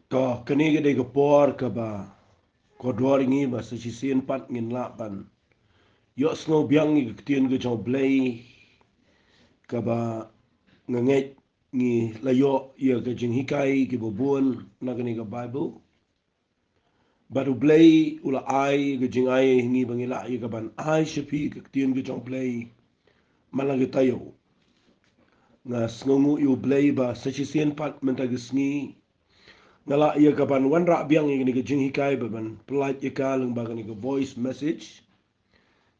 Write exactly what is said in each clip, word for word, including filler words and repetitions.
To, kane ka dei ka por kaba kordor ngi ba sa shisien pat ngin lah ban ïohsngew biang ïa ka ktien ka jong U Blei, kaba nga ngeit ngi la ïoh ïa ka jinghikai kiba bun na kane ka Baibl. Bad U Blei u la ai ka jingai ïa ngi ba ngi lah ïa ka ban ai sha phi ka ktien ka jong U Blei man la ka taïew. Nga sngewnguh ïa U Blei ba sa shisien pat mynta ka sngi nga lah ïa ka ban wanrah biang ïa kane ka jinghikai ba ban pyllait ïa ka lyngba kane ka voice message.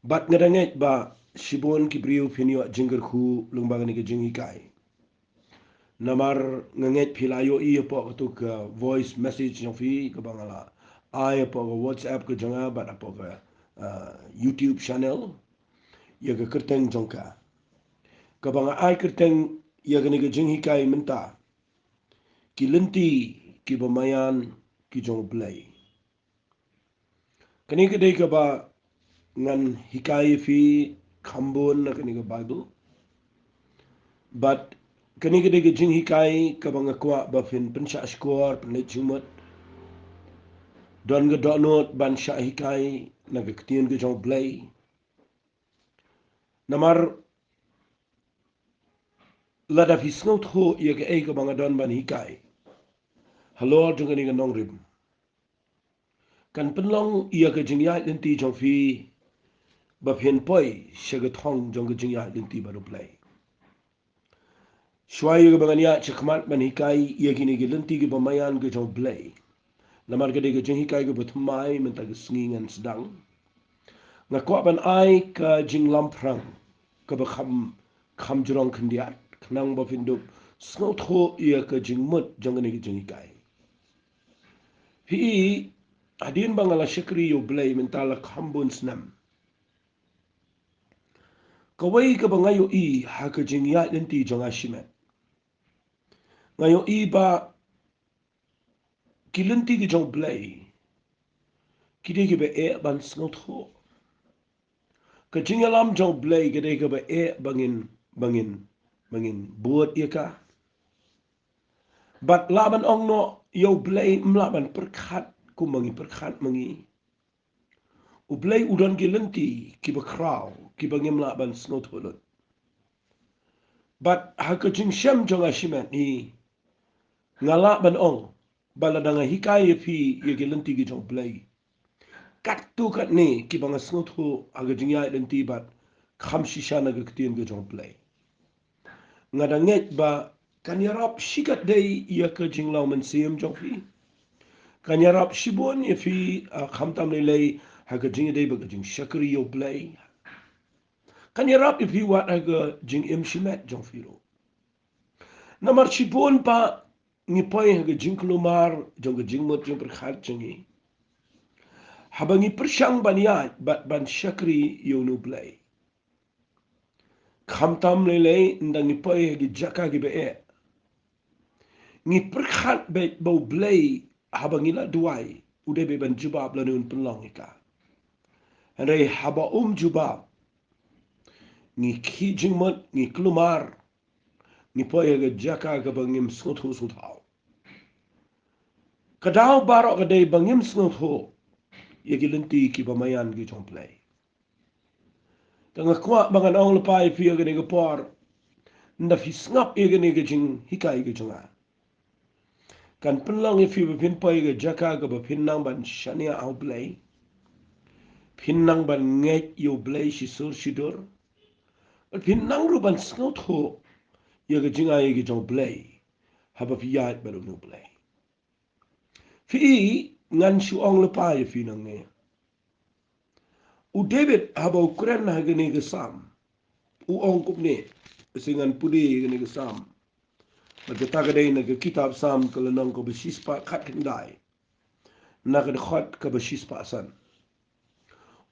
Bad nga da ngeit ba shibun ki briew phin ïoh jingkyrkhu lyngba kane ka jinghikai. Namar nga ngeit phi la ïohi hapoh katu ka voice message jong phi kaba nga la ai hapoh ka WhatsApp ka jong nga bad hapoh ka, ah, YouTube channel ïa ka kyrteng jong ka, kaba nga ai kyrteng ïa kane ka jinghikai mynta, ki lynti kiba maïan ki jong U Blei. Kane ka dei kaba ngan hikai ïa phi kham bun na kane ka Baibl. Bad kane ka dei ka jinghikai kaba nga kwah ba phin pynshah shkor, pynleit jingmut. Don ka dohnud ban shah hikai na ka ktien ka jong U Blei. Namar lada phi sngewthuh ïa kaei kaba nga don ban hikai halor jong kane ka nongrim, kan pynlong ïa ka jingïaid lynti jong phi ba phin poi sha ka thong jong ka jingïaid lynti bad U Blei. Shuwa ïa kaba ngan ïaid shakhmat ban hikai ïa kine ki lynti kiba maïan ki jong U Blei, namar ka dei ka jinghikai kaba thymmai mynta ka sngi ngan sdang, nga kwah ban ai ka jinglamphrang kaba kham, kham jrong khyndiat khnang ba phin dup sngewthuh ïa ka jingmut jong kane ka jinghikai. Phi i, hadien ba nga la shakri ïa U Blei mynta la kham bun snem, kawei kaba nga ïohi ha ka jingïaid lynti jong nga shimet, nga ïohi ba ki lynti ki jong U Blei ki dei kiba eh ban sngewthuh. Ka jingïalam jong U Blei ka dei kaba eh ba ngin, ba ngin, ba ngin bud ïa ka. Bad lah ban ong noh ïa U Blei, ym lah ban pyrkhat kumba ngi pyrkhat ma ngi. U Blei u don ki lynti kiba khraw kiba ngim lah ban sngewthuh lut. Bad ha ka jingshem jong nga shimet hi, nga lah ban ong ba lada nga hikai ïa phi ïa ki lynti ki jong U Blei, katto katne kiba nga sngewthuh ha ka jingïaid lynti bad kham shisha na ka ktien ka jong U Blei, nga da ngeit ba kan ïarap shikatdei ïa ka jinglong mynsiem jong phi. Kan ïarap shibun ïa phi, ah, khamtam lei lei ha ka jingïadei bad ka jingshakri ïa U Blei. Kan ïarap ïa phi wat ha ka jingim shimet jong phi ruh. Namar shibun pat ngi poi ha ka jingkulmar jong ka jingmut jingpyrkhat jong ngi haba ngi pyrshang ban ïaid bad ban shakri ïa une U Blei. Khamtam lei lei ynda ngi poi ha ki jaka kiba eh, ngi pyrkhat beit ba U Blei haba ngi la duwai u dei beit ban jubab lane un pynlong ïa ka. Hynrei haba um jubab, ngi khih jingmut, ngi kulmar, ngi poi ha ka jaka kaba ngim sngewthuh sngewthaw. Ka daw baroh ka dei ba ngim sngewthuh ïa ki lynti kiba maïan ki jong U Blei. Te nga kwah ba ngan ong lypa ïa phi ha kane ka por, ynda phi sngap ïa kane ka jinghikai ka jong nga, kan pynlong ïa phi ba phin poi ha ka jaka kaba phin nang ban shaniah ha U Blei, phin nang ban ngeit ïa U Blei shisur shidur, bad phin nang ruh ban sngewthuh ïa ka jingai ka jong U Blei haba phi ïaid bad une U Blei. Phi i, ngan shu ong lypa ïa phi nangne. U David haba u kren ha kane ka Salm, u ong kumne, shisha ngan pule ïa kane ka Salm. Bad kata ka dei na ka kitab Salm ka lynnong kaba shispah khatkhyndai, na ka dkhot kaba shispah san.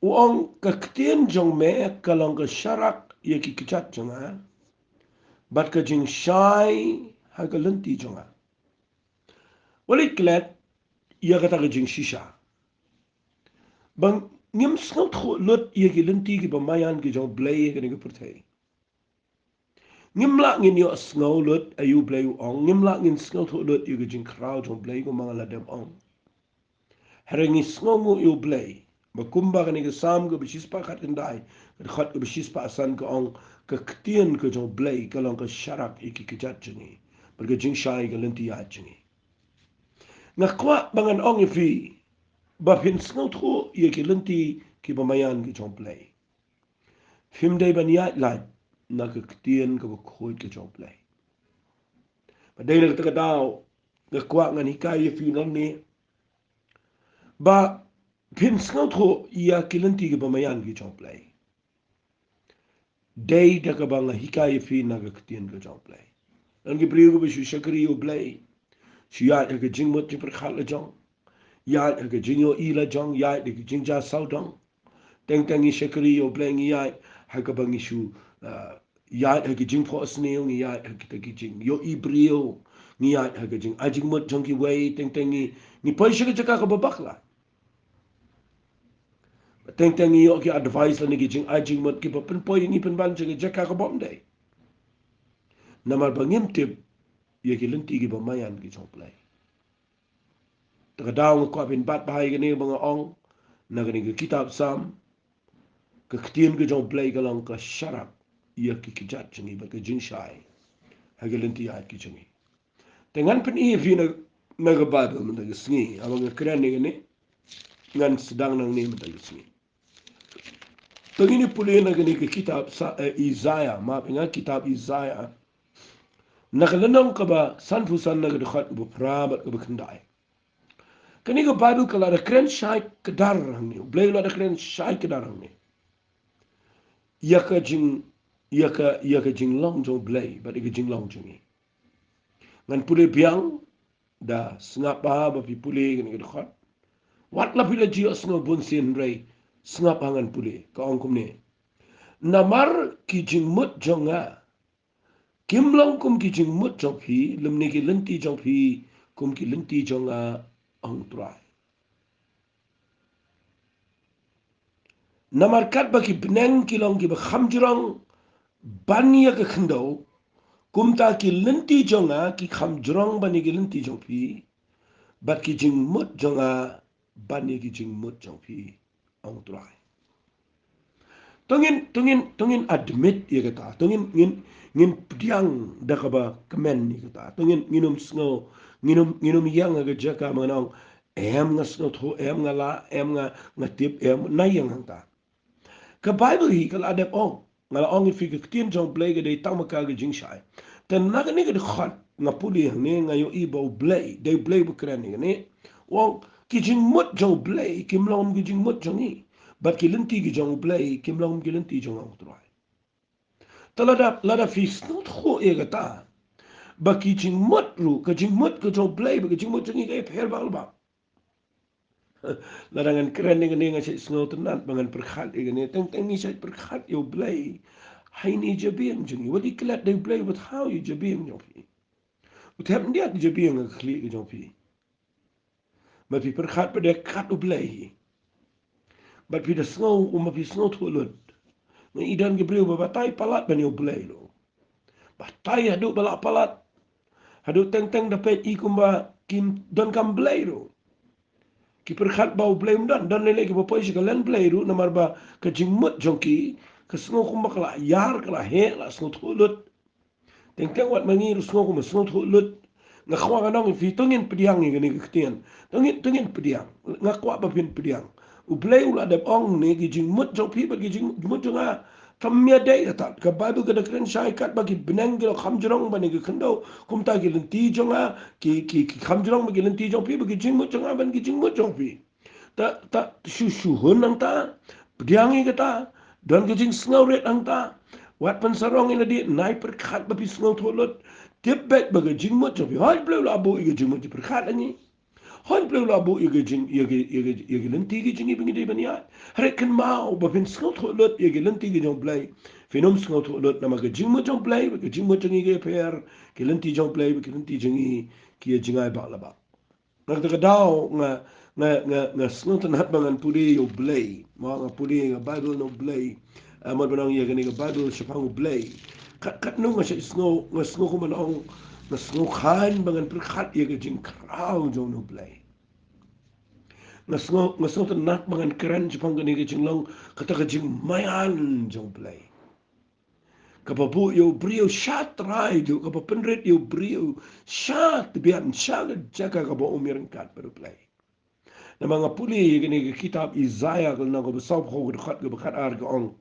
U ong, ka ktien jong me ka long ka sharak ïa ki kjat jong nga, bad ka jingshai ha ka lynti jong nga. Wat leit klet ïa kata ka jingshisha. Ba ngim sngewthuh lut ïa ki lynti kiba maïan ki jong U Blei ha kane ka pyrthei. Ngim lah ngin ïohsngew lut ïa U Blei u ong, ngim lah ngin sngewthuh lut ïa ka jingkhraw jong U Blei kumba nga la dep ong. Hynrei ngi sngewnguh ïa U Blei. Ba kumba kane ka Salm kaba shispah khatkhyndai, ka dkhot kaba shispah san ka ong, ka ktien ka jong U Blei ka long ka sharak ïa ki kjat jong ngi, bad ka jingshai ïa ka lynti ïaid jong ngi. Nga kwah ba ngan ong ïa phi, ba phin sngewthuh ïa ki lynti kiba maïan ki jong U Blei, phim dei ban ïaid lait na ka ktien kaba khuid ka jong U Blei. Ba dei na kata ka daw nga kwah ngan hikai ïa phi nangne, ba phin sngewthuh ïa ki lynti kiba maïan ki jong U Blei. Dei da kaba nga hikai ïa phi na ka ktien ka jong U Blei. Don ki briew kiba shu shakri ïa U Blei, shu ïaid ha ka jingmut jingpyrkhat la jong, ïaid ha ka jingïohi la jong, ïaid ha ka jingjia sawdong. Teng teng ngi shakri ïa U Blei ngi ïaid ha kaba ngi shu, ah, ïaid ha ka jingphohsniew, ngi ïaid ha kita ki jingïohi briew, ngi ïaid ha ka jingai jingmut jong kiwei, teng teng ngi, ngi poi sha ka jaka kaba bakla. Teng teng ngi ïoh ki advice lane ki jingai jingmut kiba pynpoi ngi pynban sha ka jaka kaba ym dei. Namar ba ngim tip ïa ki lynti kiba maïan ki jong U Blei. Te ka daw nga kwah phin bat bha ïa kane ba nga ong na kane ka kitab Salm, ka ktien ka jong U Blei ka long ka sharak ïa ki kjat jong ngi bad ka jingshai ha ki lynti ïaid ki jong ngi. Te ngan pyni ïa phi na, na ka Baibl mynta ka sngi, haba nga kren ïa kane, ngan sdang nangne mynta ka sngi. Te ngin ïa pule na kane ka kitab sa, eh, Isaiah, map ïa nga, kitab Isaiah, na ka lynnong kaba sanphew san, na ka dkhot kaba phra bad kaba khyndai. Kane ka Baibl ka la da kren shai kdar hangne, U Blei u la da kren shai kdar hangne ïa ka jing, ïa ka, ïa ka jinglong jong U Blei bad ïa ka jinglong jong ngi. Ngan pule biang, da sngap bha ba phi pule kane ka dkhot. Wat la phi la ju ïohsngew bunsien, hynrei sngap bha, ngan pule. Ka ong kumne: Namar ki jingmut jong nga kim long kum ki jingmut jong phi, lymne ki lynti jong phi kum ki lynti jong nga, ong U Trai. Namar katba ki bneng ki long kiba kham jrong ban ïa ka khyndew, kumta ki lynti jong nga ki kham jrong ban ïa ki lynti jong phi, bad ki jingmut jong nga ban ïa ki jingmut jong phi, ong U Trai. To ngin, to ngin, to ngin admit ïa kata. To ngin, ngin, ngin pdiang da kaba kmen ïa kata. To ngin, ngin ym sngew, ngin ym, ngin ym ïeng ha ka jaka ba ngan ong, em nga sngewthuh, em nga lah, em nga, nga tip, em, nai ïeng hangta. Ka Baibl hi ka la dep ong, nga la ong ïa phi, ka ktien jong U Blei ka dei tang ma ka ka jingshai. Te na kane ka dkhot nga pule hangne, nga ïohi ba U Blei, dei U Blei ba kren ïa kane. U ong ki jingmut jong U Blei kim long kum ki jingmut jong ngi, bad ki lynti ki jong U Blei kim long kum ki lynti jong nga, ong U Trai. Te lada, lada phi sngewthuh ïa kata, ba ki jingmut ruh, ka jingmut ka jong U Blei bad ka jingmut jong ngi ka ïapher bak la bak. Lada ngan kren ïa kane nga shait sngewtynnat ba ngan pyrkhat ïa kane, teng teng ngi shait pyrkhat ïa U Blei ha ine i jabieng jong ngi. Wat ïa klet, dei U Blei uba thaw ïa i jabieng jong phi. U thep khyndiat i jabieng ha ka khlieh ka jong phi. Ba phi pyrkhat ba dei kat U Blei hi. Bad phi da sngew, um, ba phi sngewthuh lut. Nga i don ki briew ba batai palat ban ïa U Blei ruh. Batai haduh ba lah palat. Haduh teng teng da peit i kumba kim donkam Blei ruh. Ki pyrkhat ba U Blei um don, don lei lei kiba poi sha ka liang Blei ruh, namar ba ka jingmut jong ki ka sngew kumba ka la ïar, ka la heh, la sngewthuh lut. Teng teng wat ma ngi ruh sngew kumba sngewthuh lut. Nga kwah ngan ong ïa phi, to ngin pdiang ïa kane ka ktien. To ngin, to ngin pdiang. Nga kwah ba phin pdiang. U Blei u la dep ong ne, ki jingmut jong phi bad ki jingmut jong nga kam ïadei. Kata ka Baibl ka da kren shai, katba ki bneng ki long kham jrong ban ïa ka khyndew, kumta ki lynti jong nga ki, ki, ki kham jrong bad ki lynti jong phi, bad ki jingmut jong nga ban ki jingmut jong phi. Ta, ta shu shu hun hangta, pdiang ïa kata, don ka jingsngewrit hangta. Wat pynsarong ïa lade, nai pyrkhat ba phi sngewthuh lut. Tip beit ba ka jingmut jong phi, hooid, U Blei u la buh ïa ka jingmut jingpyrkhat ha ngi. Hooid, U Blei u la buh ïa ka jing, ïa ka, ïa ka, ïa ka lynti ka jong ngi ba ngi dei ban ïaid. Hynrei kynmaw ba phin sngewthuh lut ïa ka lynti ka jong U Blei. Phin ym sngewthuh lut namar ka jingmut jong U Blei bad ka jingmut jong ngi ka ïapher. Ka lynti jong U Blei bad ka lynti jong ngi ki ïa jngai bak la bak. Na kata ka daw nga, nga, nga, nga sngewtynnat ba ngan pule ïa U Blei. Mo, nga pule ïa ka Baibl na U Blei. Eh, mut ban ong ïa kane ka Baibl shaphang U Blei. Kat kat nu nga sngewsih, nga sngewsih kumno nga sngewsih khan ba ngan pyrkhat ïa ka jingkhraw jong U Blei. Nga sngew, nga sngewtynnat ba ngan kren shaphang kane ka jinglong kata ka jingmaïan jong U Blei. Kaba buh ïa u briew sha trai, kaba pynrit ïa u briew sha tbian, sha ka jaka kaba um ïaryngkat bad U Blei. Namar nga pule ïa kane ka kitab Isaiah ka lynnong kaba sawphew, ka dkhot kaba khatar ka ong.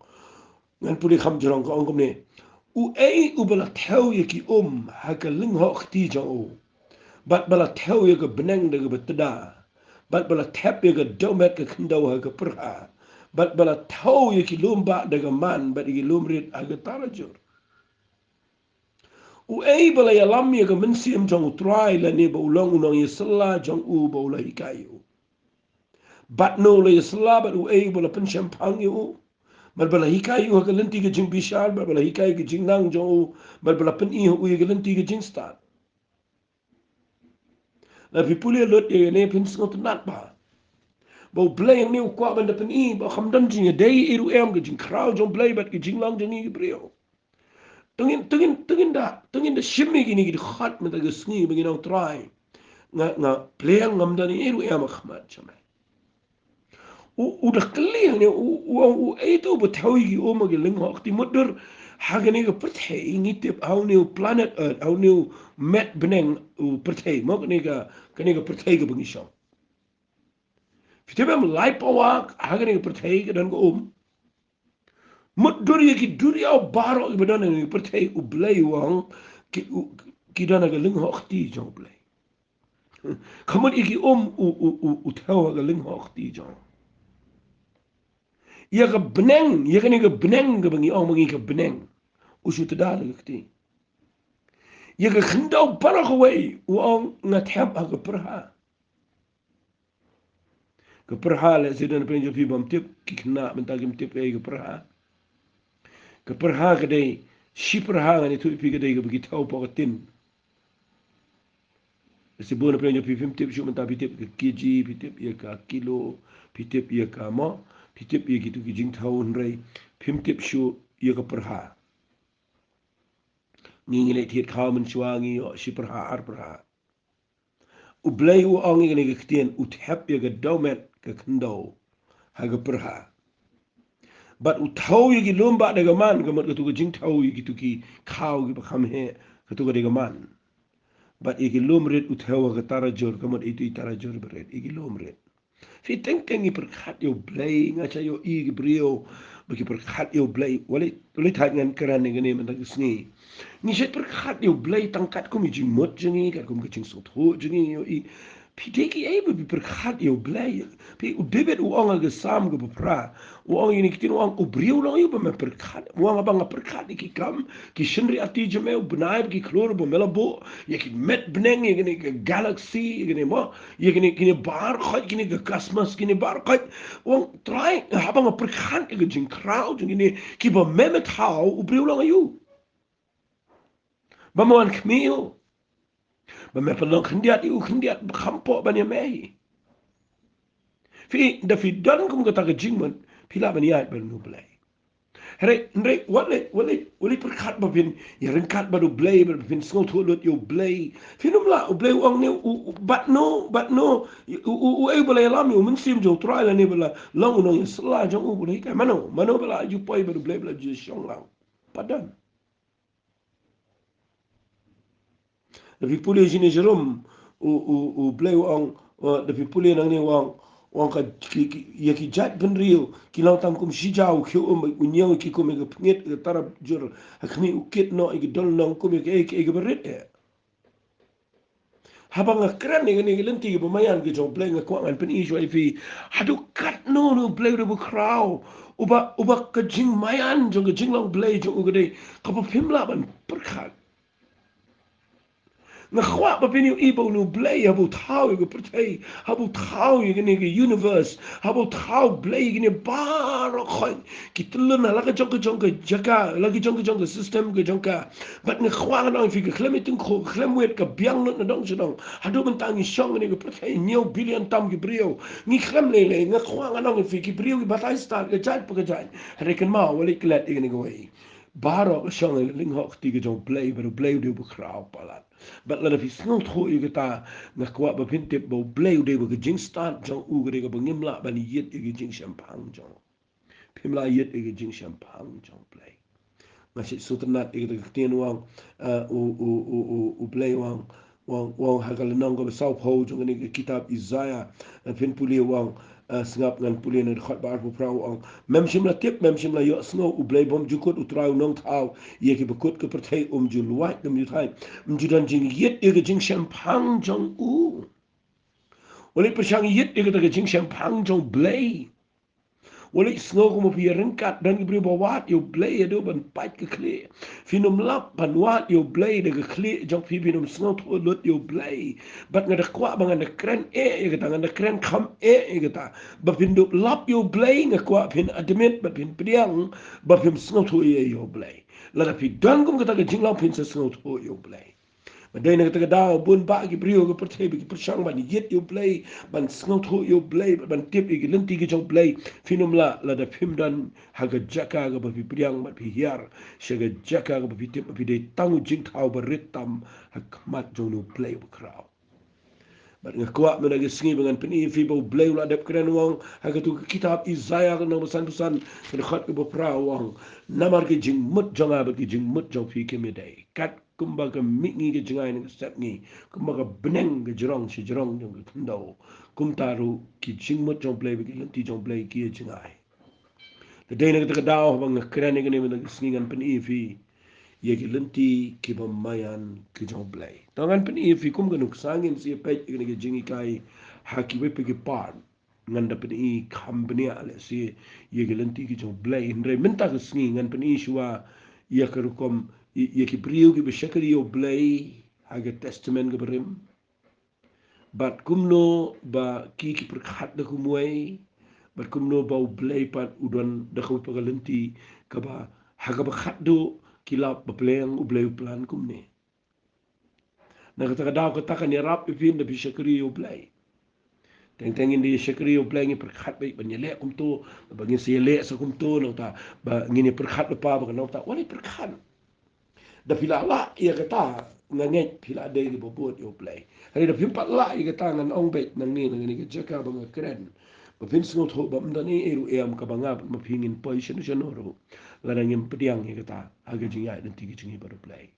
Ngan pule kham jrong, ka ong kumne. Uei uba la thew ïa ki um ha ka lyngngoh kti jong u, bad ba la thew ïa ka bneng da kaba tda, bad ba la thep ïa ka dewmet ka khyndew ha ka pyrha, bad ba la thew ïa ki lum bah da ka man, bad ïa ki lum rit ha ka tarajur? Uei ba la ïalam ïa ka mynsiem jong U Trai lane ba u long u nongïasylla jong u ba u la hikai ïa u? Bad no u la ïasylla, bad uei ba la pynshemphang ïa u, bad ba la hikai ïa u ha ka lynti ka jingbishar, bad ba la hikai ka jingnang jong u, bad ba la pyni ha u ïa ka lynti ka jingstad? Lada phi pule lut ïa kane phin sngewtynnat ba, ba U Blei hangne u kwah ban da pyni ba kham don jingïadei ei ruh em ka jingkhraw jong U Blei bad ka jinglong jong ngi ki briew. Te ngin, te ngin, te ngin da, te ngin da shim ïa kine ki dkhot mynta ka sngi ba ngi ong Trai, nga, nga pliang, ngam don ei ruh em ha khmat jong me. U, u da kylli hangne, u, u, uei to ba thew ïa ki um ha ka lyngngoh kti? Mutdur ha kane ka pyrthei ngi tip ha une u planet Earth, ha une u met bneng u pyrthei, mo, kane ka, kane ka pyrthei kaba ngi shong. Phi tip em, lai pawa ha kane ka pyrthei ka don ka um. Mutdur ïa ki duriaw baroh kiba don ha kane ka pyrthei, U Blei u ong ki, u, ki don ha ka lyngngoh kti jong U Blei. Ka mut ïa ki um u, u, u, u thew ha ka lyngngoh kti jong. Ïa ka bneng, ïa kane ka bneng kaba ngi ong ma ngi ka bneng, u shu tda da ka kti. Ïa ka khyndew baroh kawei u ong nga thep ha ka pyrha. Ka pyrha, lehse don pyrshah jong phi bym tip, ki khynnah mynta kim tip ei ka pyrha. Ka pyrha ka dei, shi pyrha ngan ïathuh ïa phi, ka dei kaba ki thew hapoh ka tin. Lehse bun na pyrshah jong phi phim tip shuh mynta, phi tip ka kg, phi tip ïa ka kilo, phi tip ïa ka mo, phi tip ïa kitu ki jingthew, hynrei phim tip shuh ïa ka pyrha. Ngi, ngi leit thied khaw mynshuwa ngi ïoh shi pyrha, ar pyrha. U Blei u ong ïa kane ka ktien, u thep ïa ka dewmet ka khyndew ha ka pyrha. Bad u thew ïa ki lum bah da ka man, ka mut katu ka jingthew ïa kitu ki khaw kiba kham heh, katu ka dei ka man. Bad ïa ki lum rit u thew ha ka tarajur, ka mut itu i tarajur barit, ïa ki lum rit. Phi, teng teng ngi pyrkhat ïa U Blei, nga shu ïohi ki briew ba ki pyrkhat ïa U Blei. Wat leit, wat leit thait ngan kren ïa kane mynta ka sngi. Ngi shu pyrkhat ïa U Blei tang katkum ki jingmut jong ngi, katkum ki jingsngewthuh jong ngi, ïohi. Phi, dei kiei ba phi pyrkhat ïa U Blei? Phi, u David u ong ha ka Salm kaba phra, u ong ïa kine ki ktien, u ong, u briew long aïu ba me pyrkhat? U ong, haba nga pyrkhat ïa ki kam ki shynriahti jong me, u bnai bad ki khlur ba me la buh, ïa ki met bneng, ïa kine ki galaxy, ïa kine mo, ïa kine, kine baroh, kine ki cosmos, kine baroh. U ong, Trai, haba nga pyrkhat ïa ka jingkhraw jong kine kiba me, me thaw, u briew long aïu ba me wan khmih ïa u, ba me pynlong khyndiat ïa u, khyndiat ba kham pop ban ïa me hi? Phi, da phi don kum kata ka jingmut, phi lah ban ïaid bad U Blei. Hynrei, hynrei wat leit, wat leit, wat leit pyrkhat ba phin ïaryngkat bad U Blei, ba phin sngewthuh lut ïa U Blei. Phin ym lah, U Blei u ong ne, u, u, bad no, bad no, u, u, uei ba la ïalam ïa u Mynsiem jong U Trai lane ba la long u nongïasylla jong u, ba la hikai? Mano, mano ba la ju poi bad U Blei, ba la ju shong lang? Pat don. Da phi pule shane sharum, u, u, U Blei u ong, uh, da phi pule nangne u ong, u ong ka, ki, ki, ïa ki jait bynriew ki long tang kum shi jaw, u khiew um, u ñiew ïa ki kum ïa ka pngit, ïa ka tarajur, ha khmih u kit noh ïa ki dohnud kum ïa kaei kaei kaba rit eh. Haba nga kren ïa kane ka lynti kaba maïan ka jong U Blei, nga kwah ngan pyni shuwa ïa phi haduh katno U Blei u dei uba khraw, uba, uba ka jingmaïan jong ka jinglong Blei jong u ka dei kaba phim lah ban pyrkhat. Nga kwah ba phin ïohi ba une U Blei haba u thaw ïa ka pyrthei, haba u thaw ïa kane ka universe, haba u thaw Blei ïa kine baroh khoit, ki tyllun ha la ka jong ka jong ka jaka, la ka jong ka jong ka system ka jong ka. Bad nga kwah ngan ong ïa phi, ka khlem ïa tyngkhuh, ka khlem wit, ka biang lut na dong sha dong. Haduh mynta ngi shong ha kane ka pyrthei hynñiew billion tam ki briew. Ngi khlem lei lei, nga kwah ngan ong ïa phi, ki briew ki batai stad, ka jait pa ka jait. Hynrei kynmaw, wat leit klet ïa kane kawei. baroh ka shong ha ka lyngkhuh kti ka jong U Blei, bad U Blei u dei uba khraw palat. Bad lada phi sngewthuh ïa kata, nga kwah ba phin tip ba U Blei u dei ba ka jingstad jong u ka dei kaba ngim lah ban ïit ïa ka jingshemphang jong u. Phim lah ïit ïa ka jingshemphang jong U Blei. Nga sngewtynnat ïa kata ka ktien u ong, eh, u, u, u, u, U Blei u ong, u ong, u ong ha ka lynnong kaba sawphew jong kane ka kitab Isaiah, eh, phin pule u ong, eh, sngap ngan pule na dkhot ba arphew phra u ong. Mem shym la tip, mem shym la ïohsngew, U Blei bymjukut, U Trai u Nongthaw ïa kiba kut ka pyrthei, um ju lwait, um ju thait, um ju don jingïit ïa ka jingshemphang jong u. U leit pyrshang ïit ïa kata ka jingshemphang jong U Blei. U leit sngew kumba phi ïa ryngkat, don ki briew ba wad ïa U Blei haduh ban pait ka khlieh. Phin ym lap ban wad ïa U Blei da ka khlieh jong phi, phin ym sngewthuh lut ïa U Blei. Bad nga da kwah ba ngan da kren eh ïa kata, ngan da kren kham eh ïa kata. Ba phin dup lap ïa U Blei, nga kwah phin admit bad phin pdiang ba phim sngewthuh eh ïa U Blei. Lada phi don kum kata ka jinglong, phin sa sngewthuh ïa U Blei. Ba dei na kata ka daw bun bah ki briew ha ka pyrthei ba ki pyrshang ban ïit ïa U Blei, ban sngewthuh ïa U Blei, ban tip ïa ki lynti ki jong U Blei. Phin ym lah lada phim don ha ka jaka kaba phi pdiang bad phi hiar sha ka jaka kaba phi tip ba phi dei tang u jingthaw ba rit tam ha khmat jong une U Blei uba khraw. Bad nga kwah mynta ka sngi ba ngan pyni ïa phi ba U Blei u la dep kren u ong ha katu ka kitab Isaiah ka lynnong ba sanphew san, ka dkhot kaba phra u ong. Namar ka jingmut jong nga bad ka jingmut jong phi kim ïadei. Kat kumba ka mihngi ka jngai na ka sepngi, kumba ka bneng ka jrong sha jrong jong ka khyndew, kumta ruh ki jingmut jong U Blei bad ki lynti jong U Blei ki ïa jngai. Te dei na kata ka daw haba nga kren ïa kane mynta ka sngi ngan pyni ïa phi ïa ki lynti kiba maïan ki jong U Blei. Te ngan pyni ïa phi kum ka nuksa, ngin sa ïa peit ïa kane ka jinghikai ha kiwei pat ki part. Ngan da pyni kham bniah lehse ïa ki lynti ki jong U Blei. Hynrei mynta ka sngi ngan pyni shuwa ïa ka rukom ïa, ïa ki briew kiba shakri ïa U Blei ha ka Testament kaba rim. Bad kumno ba ki, ki pyrkhat da kumwei, bad kumno ba U Blei pat u don da kawei pat ka lynti kaba, ha kaba khatduh ki lap ba pleng U Blei u plan kumne. Na kata ka daw kata kan ïarap ïa phi ynda phi shakri ïa U Blei. Teng teng ngin da shakri ïa U Blei ngin pyrkhat beit ban ïaleh kumto, ba ngin sa ïaleh sa kumto, nangta ba ngin ïa pyrkhat lypa ba kan nangta. Wat la pyrkhat. Da phi la lah ïa kata, nga ngeit phi la dei kiba bud ïa U Blei. Hynrei da phim pat lah ïa kata, ngan ong beit nangne, nangne ka jaka ba nga kren, ba phin sngewthuh ba ym don ei ei ruh em kaba nga bad ma phi ngin poi shano shano ruh, lada ngim pdiang ïa kata ha ka jingïaid lynti ka jong ngi bad U Blei.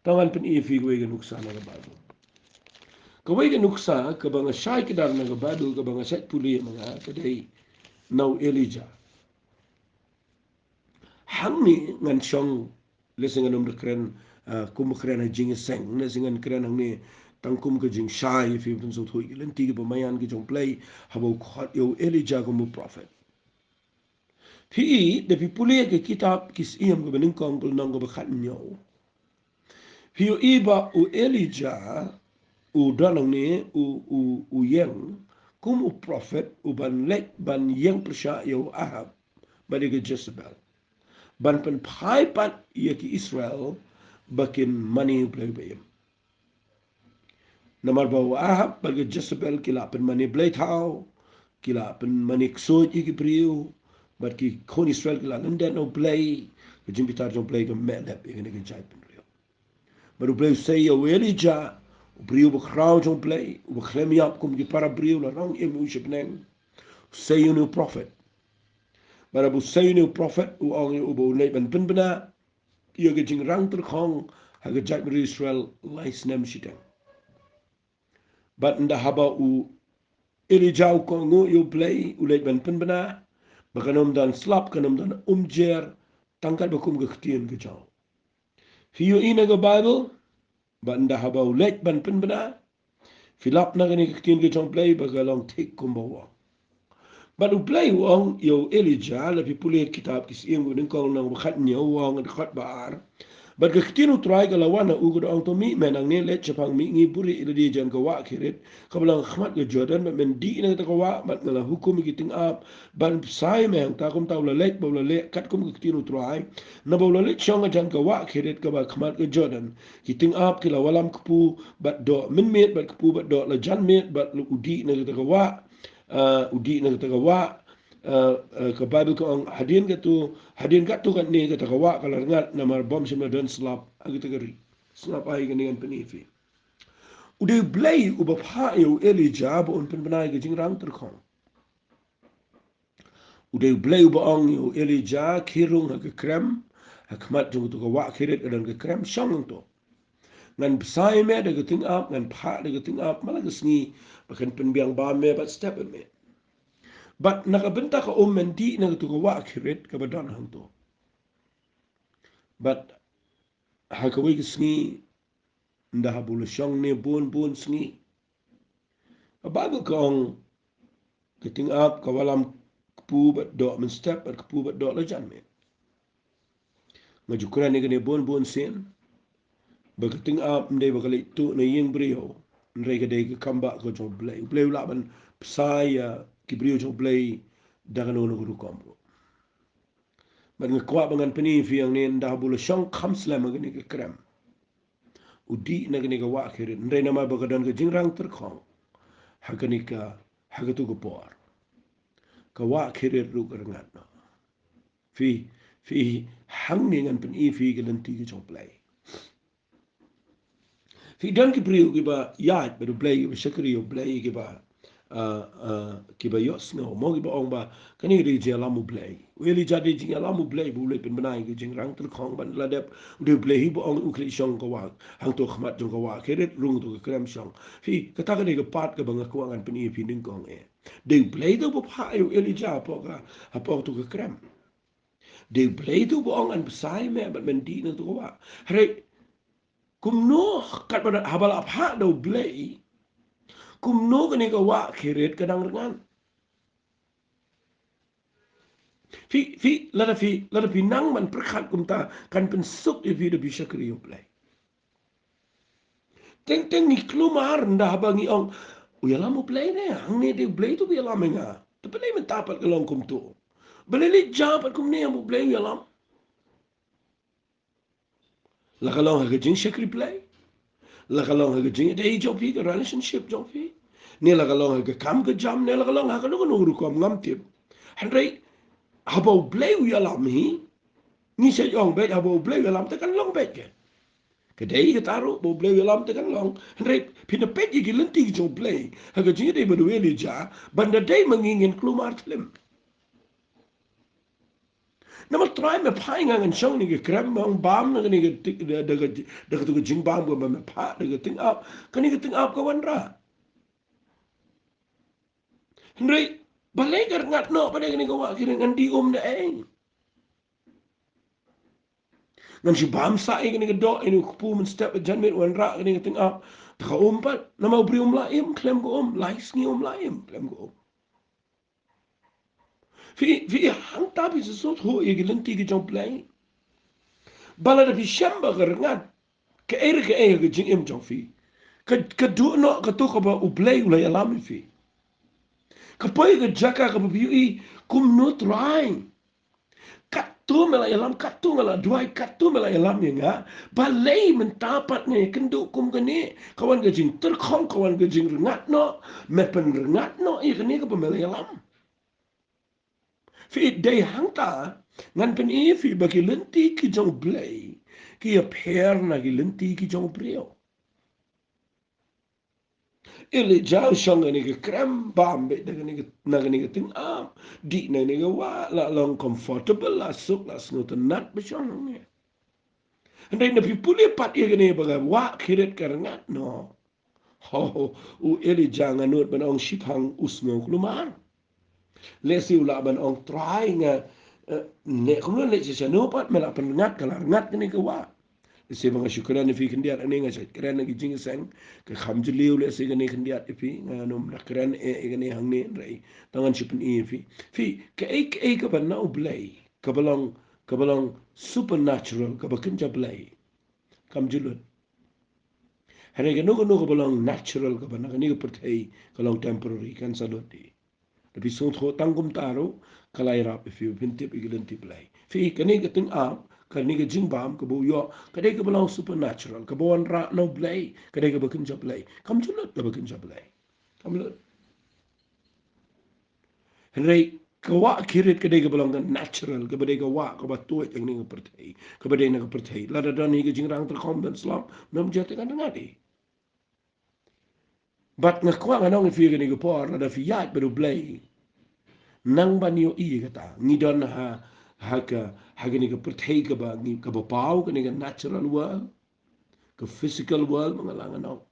Te ngan pyni ïa phi kawei ka nuksa na ka Baibl. Kawei ka nuksa kaba nga shai kdar na ka Baibl, kaba nga shait pule ma nga, ka dei na u Elijah. Hangne ngan shong, lehse ngan ym da kren, ah, kum kren ha jingïaseng, lehse ngan kren hangne tang kum ka jingshai ïa phi ban sngewthuh ïa ki lynti kiba maïan ki jong U Blei, haba u khot ïa u Elijah kum u prophet. Phi i, da phi pule ka kitab Ki Syiem kaba nyngkong, ka lynnong kaba khathynñiew, phi ïohi ba u Elijah u don hangne, u, u, u ïeng kum u prophet, u ban leit ban ïeng pyrshah ïa u Ahab bad ïa ka Jezebel, ban pynphai pat ïa ki Israel ba kin mane U Blei uba im. Namar ba u Ahab bad ka Jezebel ki la pynmane blei thaw, ki la pynmane ksuid ïa ki briew, bad ki khun Israel ki la lyndet na U Blei, ka jingbitar jong U Blei ka meh lep ïa kane ka jaitbynriew. Bad U Blei u sei ïa u Elijah, u briew bakhraw jong U Blei, uba khlem ïap kum ki para briew, la rong im u sha bneng. U sei ïa une u prophet. Bad haba u sei ïa une u prophet, u ong ïa u ba un leit ban pynbna ïa ka jingrang tyrkhong ha ka jaitbynriew Israel lai snem shiteng. Bad ynda haba u Elijah u kohnguh ïa U Blei, u leit ban pynbna, ba kan ym don slap, kan ym don umjer, tang katba kum ka ktien ka jong u. Phi ïohi na ka Baibl ba ynda haba u leit ban pynbna, phi lap na kane ka ktien ka jong U Blei ba ka long thik kumba u ong. Bad U Blei u ong ïa u Elijah, lada phi pule kitab Ki Syiem kaba nyngkong, lynnong ba khathynñiew, u ong ha dkhot ba ar: Bad ka ktien U Trai ka la wan ha u, ka da ong, To mih me nangne, leit shaphang mihngi, buhrieh ïa lade jan ka wah Kerit kaba long ha khmat ka Jordan, bad men dih na kata ka wah, bad nga la hukum ïa ki tyngab ban bsai me hangta. Kumta u la leit bad u la leh katkum ka ktien U Trai, naba u la leit shong hajan ka wah Kerit kaba ha khmat ka Jordan. Ki tyngab ki la wallam kpu bad doh mynmiet bad kpu bad doh la jan miet, bad u dih na kata ka wah, ah, u dih na kata ka wah, eh, eh, ka Baibl ka ong, hadien katu, hadien katu katne kata ka wah ka la rngat namar bym shym la don slap ha kata ka ri. Sngap, ai kane ngan pyni ïa phi. U dei U Blei uba phah ïa u Elijah ba un pynbna ïa ka jingrang tyrkhong. U dei U Blei uba ong ïa u Elijah, khie rung ha ka krem ha khmat jong katu ka wah Kerith, ka don ka krem, shong hangto. Ngan bsa ïa me da ka tyngab, ngan phah da ka tyngab man la ka sngi, ba kan pynbiang bam me bad step ïa me. Bad na ka bynta ka um men dih na katu ka wah Kerith kaba don hangto. Bad ha kawei ka sngi, ynda haba u la shong ne bun bun sngi, ka Baibl ka ong, ka tyngab ka wallam kpu bad doh mynstep bad kpu bad doh la jan miet. Nga ju kren ïa kane bun bun sien, ba ka tyngab ym dei ba ka leit tuh na ïing briew, hynrei ka dei ka kam bah ka jong U Blei. U Blei u lah ban bsa ïa ki briew jong U Blei da kano kano ka rukom ruh. Bad nga kwah ba ngan pyni ïa phi hangne, ynda haba u la shong kham slem ha kane ka krem, u dih na kane ka wah Kerith, hynrei namar ba ka don ka jingrang tyrkhong ha kane ka, ha katu ka por, ka wah Kerith ruh ka rngat noh. Phi, phi, hangne ngan pyni ïa phi ka lynti ka jong U Blei. Phi, don ki briew kiba ïaid bad U Blei, kiba shakri ïa U Blei, kiba, ah, ah, kiba ïohsngew, mo, kiba ong ba kane ka dei jingïalam U Blei. U Elijah dei jingïalam U Blei ba u leit pynbna ïa ka jingrang tyrkhong, ban la dep, u dei U Blei hi ba ong u khlieh shong ka wah, hangto khmat jong ka wah Kerith, rung to ka krem, shong. Phi, kata ka dei ka part kaba nga kwah ngan pyni ïa phi nyngkong eh. Dei U Blei to ba phah ïa u Elijah hapoh ka, hapoh to ka krem. Dei U Blei to ba ong, ngan bsa ïa me bad men dih na katu ka wah. Hynrei kumno katba haba la phah da U Blei, kumno kane ka wah Kerith ka dang rngan? Phi, phi, lada phi, lada phi nang ban pyrkhat kumta, kan pynsuk ïa phi da phi shakri ïa U Blei. Teng teng ngi kulmar ynda haba ngi ong, u ïalam U Blei ne, hangne dei U Blei to ba ïalam ïa nga. Te balei mynta pat ka long kumto? Balei leit jia pat kumne, ym U Blei u ïalam? La ka long ha ka jingshakri Blei, la ka long ha ka jingïadei jong phi, ka relationship jong phi, ne la ka long ha ka kam ka jam, ne la ka long ha kano kano rukom, ngam tip. Hynrei haba U Blei u ïalam hi, ngi sa ong beit, haba U Blei u ïalam te kan long beit ke. Ka dei kata ruh, ba U Blei u ïalam te kan long. Hynrei phin da peit ïa ki lynti ki jong U Blei ha ka jingïadei bad u Elijah, ban da dei ma ngi, ngin kulmar thlem. Namar Trai, me phah ïa nga ngan shong ha kane ka krem, me ong bam na kane ka tyng-, da, da ka, da katu ka jingbam kaba me phah da ka tyngab, kane ka tyngab ka wanrah. Hynrei balei ka rngat noh pat ïa kane ka wah Kerith, ngan dih um da ei? Ngan shu bam sah ïa kane ka doh, ïa kane ka kpu mynstep, jan miet wanrah kane ka tyngab. Te ka um pat, namar u briew um lah im khlem ka um, lai sngi um lah im khlem ka um. Phi, phi, hangta phi sngewthuh ïa ki lynti ki jong U Blei. Ba lada phi shem ba ka rngat kaei re kaei ha ka jingim jong phi, ka, ka duh noh kato kaba U Blei u la ïalam ïa phi. Ka poi ha ka jaka kaba phi ïohi kumno Trai, katto me la ïalam, katto nga la duwai, katto me la ïalam ïa nga. Balei mynta pat nga ïakynduh kum kane? Ka wan ka jingtyrkhong, ka wan ka jingrngat noh, me pynrngat noh ïa kane kaba me la ïalam. Phi, dei hangta ngan pyni ïa phi ba ki lynti ki jong U Blei ki ïapher na ki lynti ki jong u briew. Elijah u shong ha kane ka krem, bam beit na kane ka, na kane ka tyngab, dih na kane ka wah, la long comfortable, la suk, la sngewtynnat ba shong hangne. Hynrei lada phi pule pat ïa kane ba ka wah Kerith ka rngat noh, ho, ho, u Elijah nga nud ban ong shiphang u sngew kulmar. Lehse u lah ban ong, Trai, nga, eh, ne kumno leh shisha, no pat me la pynrngat, ka la rngat kane ka wah. Lehse ba nga shu kren ïa phi khyndiat hangne, nga shu kren ha ki jingïaseng, ka kham jylliew lehse kane khyndiat ïa phi, ngan ym da kren eh ïa kane hangne, hynrei tang ngan shu pyni ïa phi. Phi, kaei kaei kaba na U Blei, kaba long, kaba long supernatural, kaba kynja Blei, kam ju lut. Hynrei kano kano kaba long natural, kaba na kane ka pyrthei ka long temporary, kan sa lut hi. Lada phi sngewthuh tang kumta ruh, ka la ïarap ïa phi ba phin tip ïa ki lynti Blei. Phi, kane ka tyngab, kane ka jingbam kaba u ïoh, ka dei kaba long supernatural, kaba wanrah na U Blei, ka dei kaba kynja Blei. Kam ju lut kaba kynja Blei. Kam lut. Hynrei Ka wah Khiriat ka dei kaba long ka natural, kaba dei ka wah kaba tuid ha kane ka pyrthei, kaba dei na ka pyrthei. Lada don hi ka jingrang tyrkhong ban slap, ym jia te kan rngat hi. Bad nga kwah ngan ong ïa phi kane ka por, lada phi ïaid bad U Blei, nang ban ïohi ïa kata. Ngi don ha, ha ka, ha kane ka pyrthei kaba ngi, kaba paw, kane ka natural world, ka physical world, ma nga lah ngan ong.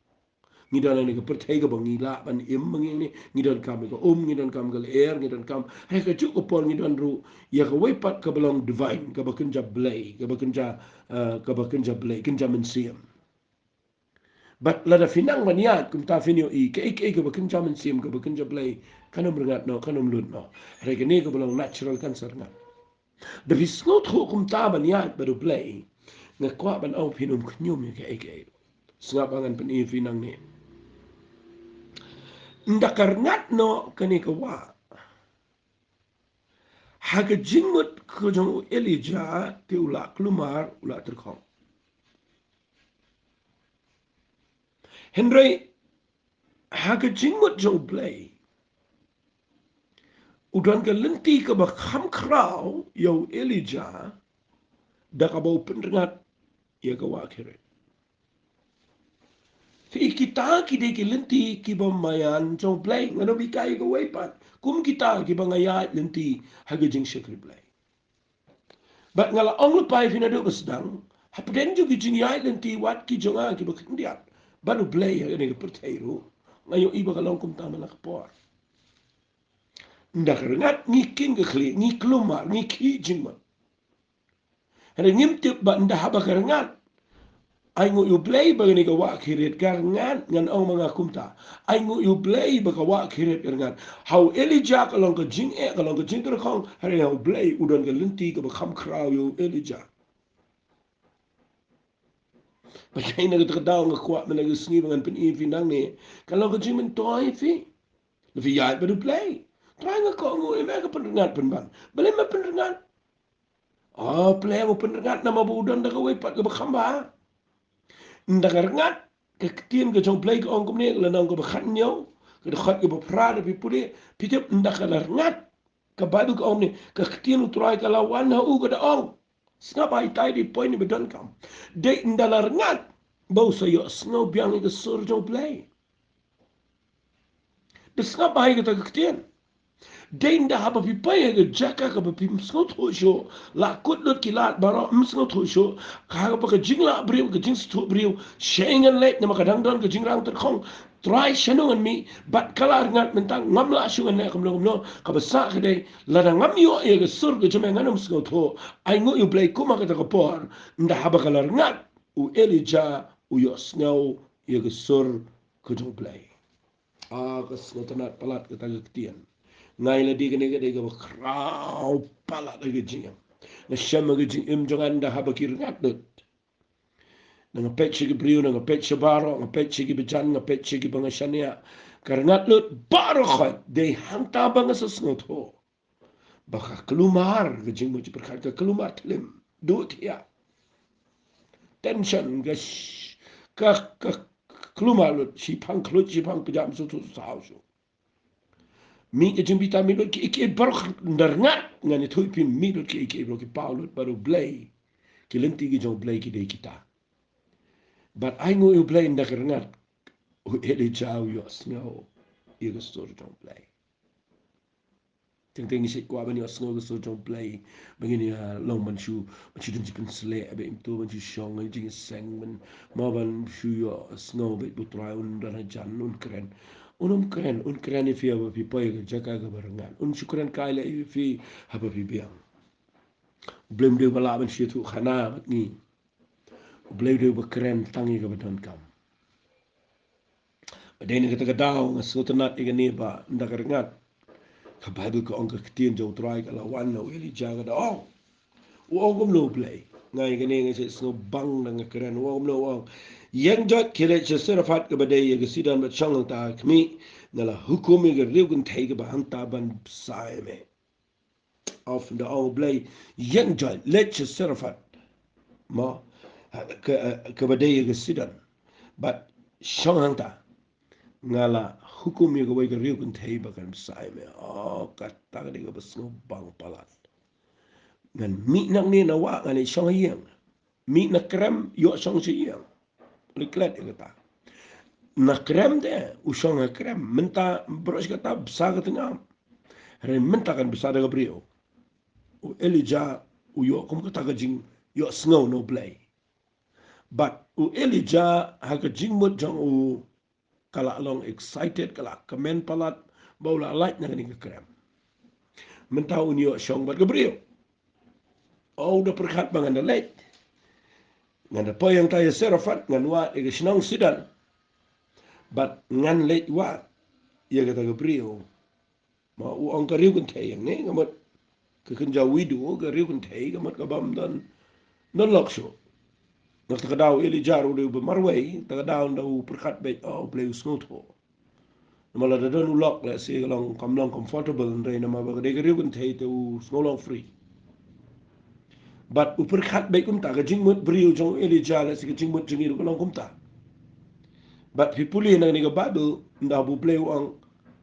Ngi don ha kane ka pyrthei kaba ngi lah ban im ma ngi, ngi, ngi donkam ïa ka um, ngi donkam ïa ka lyer, ngi donkam, ha kajuh ka por ngi don ruh ïa kawei pat kaba long divine, kaba kynja Blei, kaba kynja, eh, kaba kynja Blei, kynja mynsiem. Bad lada phi nang ban ïaid kumta, phin ïohi kaei kaei kaba kynja mynsiem, kaba kynja Blei, kan ym rngat noh, kan ym lut noh. Hynrei kane kaba long natural kan sa rngat. Da phi sngewthuh kumta ban ïaid bad U Blei, nga kwah ban ong phin ym khñium ïa kaei kaei. Sngap ba ngan pyni ïa phi nangne. Ynda ka rngat noh kane ka wah, ha ka jingmut ka jong u Elijah te u la kulmar, u la tyrkhong. Hynrei ha ka jingmut jong U Blei, u don ka lynti kaba kham khraw ïa u Elijah, da kaba u pynrngat ïa ka wah Khiriat. Phi, kita ki dei ki lynti kiba maïan jong U Blei, ngan ym hikai ïa kawei pat. Kum kita kiba nga ïaid lynti ha ka jingshakri Blei. Bad nga la ong lypa ïa phi naduh ba sdang, hapdeng jong ki jingïaid lynti wat ki jong nga kiba khyndiat bad U Blei ha kane ka pyrthei ruh, nga ïohi ba ka long kumta man la ka por. Ynda ka rngat ngi king ka khlieh, ngi kulmar, ngi khih jingmut. Hynrei ngim tip ba ynda haba ka rngat, ainguh ïa U Blei ba kane ka wah Khiriat ka rngat, ngan ong ma nga kumta. Ainguh ïa U Blei ba ka wah Khiriat ka rngat. Ha u Elijah ka long ka jingeh, ka long ka jingtyrkhong, hynrei ha U Blei u don ka lynti kaba kham khraw ïa u Elijah. Ba ïa na kata ka daw nga kwah mynta ka sngi ba ngan pyni ïa phi nangne, ka long ka jingmyntoi ïa phi. Lada phi ïaid bad U Blei, Trai nga kohnguh, ïa me ka pynrngat pynban. Balei me pynrngat? Oh, Blei, me pynrngat namar ba u don da kawei pat kaba kham bha. Ynda ka rngat, ka ktien ka jong U Blei ka ong kumne, la nang kaba khathynñiew, ka dkhot kaba phra, da phi pule, phi tip, ynda ka la rngat, ka Baibl ka ong kumne, ka ktien U Trai ka la wan ha u, ka da ong. Sngap bha, itai dei point ba donkam. Dei ynda la rngat ba u sa ïohsngew biang ïa ka sur jong U Blei. Da sngap bha ïa kata ka ktien. Dei ynda haba phi poi ha ka jaka kaba phim sngewthuh shuh, la kut lut ki lad baroh, ym sngewthuh shuh, ka haba ka jinglah briew, ka jingsngewthuh briew, shei ngan leit namar ka dang don ka jingrang tyrkhong, Trai shano ngan mih, bad ka la rngat mynta, ngam lah shuh ngan leh kumno kumno, kaba sah ka dei, lada ngam ïoh ïa ka sur ka jong me ngan ym sngewthuh, ainguh ïa U Blei kum ha kata ka por, ynda haba ka la rngat, u Elijah u ïohsngew ïa ka sur ka jong U Blei. Ah, ka sngewtynnat palat kata ka ktien. Nga ïa lade kane ka dei kaba khraw palat ha ka jingim. Nga shem ha ka jingim jong nga ynda haba ki rngat lut. Na nga peit sha ki briew, na nga peit sha baroh, nga peit sha ki bajan, nga peit sha kiba nga shaniah. Ka rngat lut baroh khoit, dei hangta ba nga sa sngewthuh ba ka kulmar, ka jingmut jingpyrkhat ka kulmar tlim, duh thiah. Tension ka sh-, ka, ka kulmar lut, shiphang khluit, shiphang pjam, shu, shu, shu, shu. Mih ka jingbitar, mih lut kiei kiei baroh, ynda rngat, ngan ïathuh ïa phi, mih lut kiei kiei baroh, ki paw lut bad U Blei. Ki lynti ki jong U Blei ki dei kita. Bad ainguh ïa U Blei ynda ka rngat, u Elijah u ïohsngew ïa ka sur jong U Blei. Teng teng ngi shu kwah ban ïohsngew ka sur jong U Blei. Ba ngin ïa long ban shu, ban shu don jingpynshlur, ba im to ban shu shong, ban jingïaseng, ban, mo ban shu ïohsngew ba U Trai un don hajan, un kren. Un ym kren, un kren ïa phi haba phi poi ha ka jaka kaba rngat. Un shu kren kai leh ïa phi haba phi biang. U Blei um dei uba lah ban shu ïathuh khana bad ngi. U Blei u dei uba kren tang ïa kaba donkam. Ba dei na kata ka daw nga sngewtynnat ïa kane ba ynda ka rngat, ka Baibl ka ong, ka ktien jong U Trai ka la wan na u Elijah, ka da ong. U ong kumno U Blei? Nga ïa kane nga shu sngewbang da nga kren. U ong kumno? U ong, ïeng joit, khie leit sha Sarephath kaba dei ïa ka Sidon, bad shong hangta, khmih, nga la hukum ïa ka riew kynthei kaba hangta ban bsa ïa me. Of, da ong U Blei, ïeng joit, leit sha Sarephath, mo, ka, kaba dei ïa ka Sidon, bad shong hangta, nga la hukum ïa kawei ka briew kynthei ba kan bsa ïa me. Oh, kata ka dei kaba sngewbang palat. Ngan mih nangne na wah, ngan ïa shong ha ïing. Mih na krem, ïoh shong sha ïing. Li klet ïa kata. Na krem te, u shong ha krem. Mynta baroh shi katta bsa ka tyngam. Hynrei mynta kan bsa da ka briew. U Elijah u ïoh kum kata ka jingïohsngew na U Blei. Bad u Elijah ha ka jingmut jong u ka la long excited, ka la kmen palat ba u la lait na kane ka krem. Mynta un ïoh shong bad ka briew. Oh, u da pyrkhat ba ngan da leit. Ngan da poi hangta ïa Sarephath, ngan wad ïa ka shnong Sidon. Bad ngan leit wad ïa kata ka briew. Ma u ong ka briew kynthei hangne, ka mut ka kynja widow, ka briew kynthei, ka mut ka bym don, don lok shuh. Nangta ka daw Elijah ruh u dei uba marwei, ta ka daw ynda u pyrkhat beit, oh, U Blei u sngewthuh. Namar lada don u lok lehse ka long kam long comfortable, hynrei namar ba ka dei ka briew kynthei te u sngew long free. Bad u pyrkhat beit kumta, ka jingmut briew jong u Elijah lehse ka jingmut jong ngi ruh ka long kumta. Bad phi pule na kane ka Baibl, ynda U Blei u ong,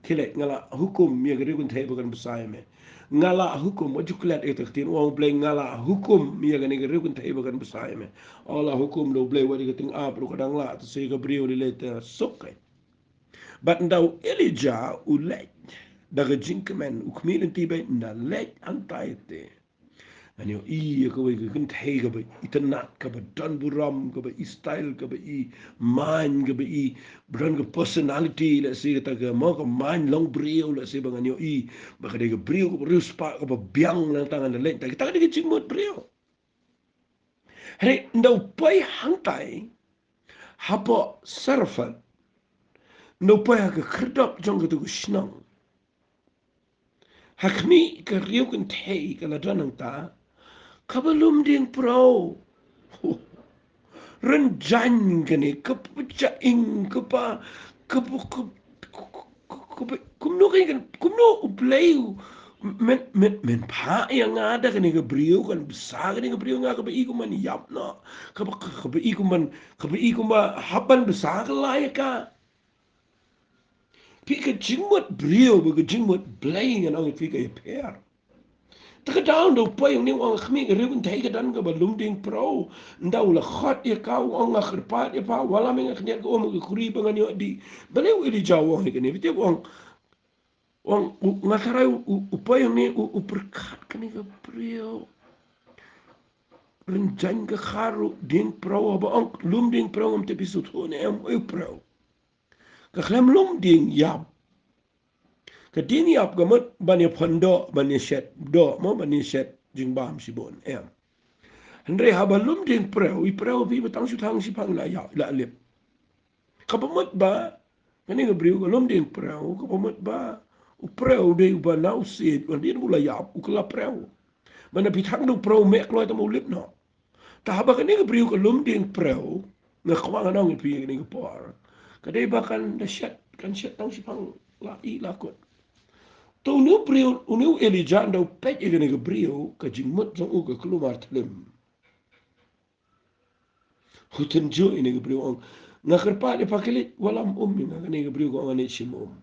khie leit, nga la hukum ïa ka briew kynthei ba kan bsa ïa me. Nga la hukum, wat ju klet ïa kata ka ktien, u ong U Blei, nga la hukum ïa kane ka briew kynthei ba kan bsa ïa me. Oh, la hukum da U Blei, wat ïa ka tyngab ruh ka dang lah, te sa ïa ka briew lei lei te suk, eh. Bad ynda u Elijah u leit da ka jingkmen, u khmih lynti beit, ynda leit hangtai te, ngan ïohi ïa kawei ka kynthei kaba itynnad, kaba don burom, kaba i style, kaba i main, kaba i, ba don ka personality, lehse kata ka, mo, ka main long briew, lehse ba ngan ïohi ba ka dei ka briew kaba riewspah, kaba biang, nangta ngan da leit. Kata ka dei ka jingmut briew. Hynrei ynda u poi hangtai hapoh Sarephath, ynda u poi ha ka khyrdop jong kata ka shnong, ha khmih ka briew kynthei ka la don hangta, kaba lum dieng pyrthei. Rynjang kane, kaba jaing, kaba, kaba, kaba, kaba, kumno kane, kumno U Blei u, men, men, men phah ïa nga da kane ka briew, kan bsa kane ka briew ïa nga, kaba i kumban ïap noh, kaba, kaba i kumban, kaba i kumba hap ban bsa ka la ïa ka. Phi, ka jingmut briew bad ka jingmut Blei ngan ong ïa phi ka ïapher. Ta ka daw ynda u poi hangne u ong khmih ka briew kynthei ka don kaba lum dieng pyrthei. Ynda u la khot ïa ka u ong nga kyrpad ïa pha, wallam ïa nga khyndiat ka um ka khuri ba ngan ïoh dih. Balei u Elijah u ong ïa kane, phi tip u ong, u ong, u, nga tharai u, u, u poi hangne u, u pyrkhat kane ka briew. Rynjang ka kha ruh dieng pyrthei, haba ong lum dieng pyrthei ngam tip phi sngewthuh ne em, u pyrthei. Ka khlem lum dieng ïap. Ka dieng ïap ka mut ban ïa phondoh, ban ïa shet doh, mo, ban ïa shet jingbam shibun, em. Hynrei haba lum dieng pyrthei, i pyrthei phi ba tang shu tang shipang la ïap, la lip. Kaba mut ba kane ka briew ka lum dieng pyrthei, kaba mut ba u pyrthei u dei uba na u siej, wan dien u la ïap, u kylla pyrthei. Ban da phi thang da u pyrthei u meh kloi tang u lip noh. Te haba kane ka briew ka lum dieng pyrthei, nga kwah ngan ong ïa phi kane ka por, ka dei ba kan da shet, kan shet tang shipang la ih la kut. Te une u briew, une u Elijah ynda u peit ïa kane ka briew, ka jingmut jong u ka kulmar thlem. U tynjuh ïa kane ka briew, u ong, nga kyrpad ïa pha, khie leit wallam um ïa nga. Kane ka briew ka ong, ngan leit shim um.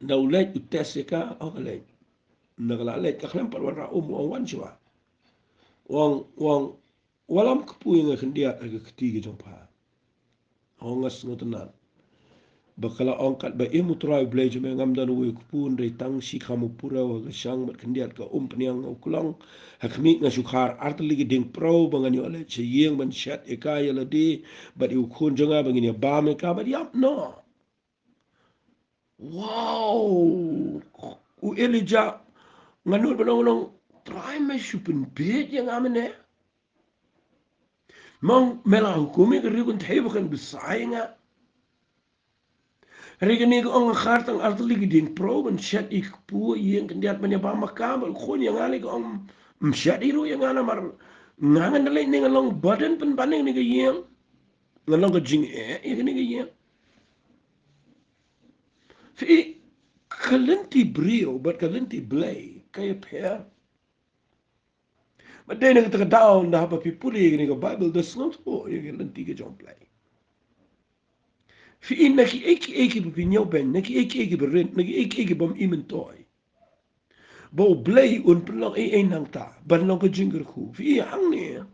Ynda u leit u test ïa ka, oh, ka leit. Ynda ka la leit, ka khlem pat wanrah um, u ong, wan shuwa. U ong, u ong, wallam kpu ïa nga khyndiat ha ka kti ka jong pha. U ong, nga sngewtynnad ba ka la ong, katba im U Trai U Blei jong me, ngam don uwei u kpu, hynrei tang shi kham u pyrthei ha ka shang, bad khyndiat ka umphniang ha u klong. Ha khmih, nga shu khar artylli ki dieng pyrthei ba ngan ïoh leit sha ïing ban shet ïa ka ïa lade bad ïa u khun jong nga, ba ngin ïa bam ïa ka bad ïap noh. Wow! U Elijah, nga nud ban ong, ong, Trai, me shu pynbeit ïa nga mynne. Mo me la hukum ïa ka briew kynthei ba kan bsa ïa nga. Hynrei kane ka ong, nga khar tang artylli ki dieng pyrthei ban shet ïa ka kpu ha ïing khyndiat ban ïa bam ïa ka bad u khun. Ïa nga lei ka ong, ym shet hi ruh ïa nga namar nga ngan da leit ne ngan long burden pynban ïa kane ka ïing. Ngan long ka jingeh ïa kane ka ïing. Phi, ka lynti briew bad ka lynti Blei ka ïapher. Bad dei na kata ka daw ynda haba phi pule ïa kane ka Baibl, da sngewthuh ïa ka lynti ka jong U Blei. Phi i na kiei kiei kiba phi ñiewbeiñ, na kiei kiei kiba rit, na kiei kiei ki bym i myntoi, ba U Blei un pynlong ei ei nangta ban long ka jingkyrkhu. Phi i hangne,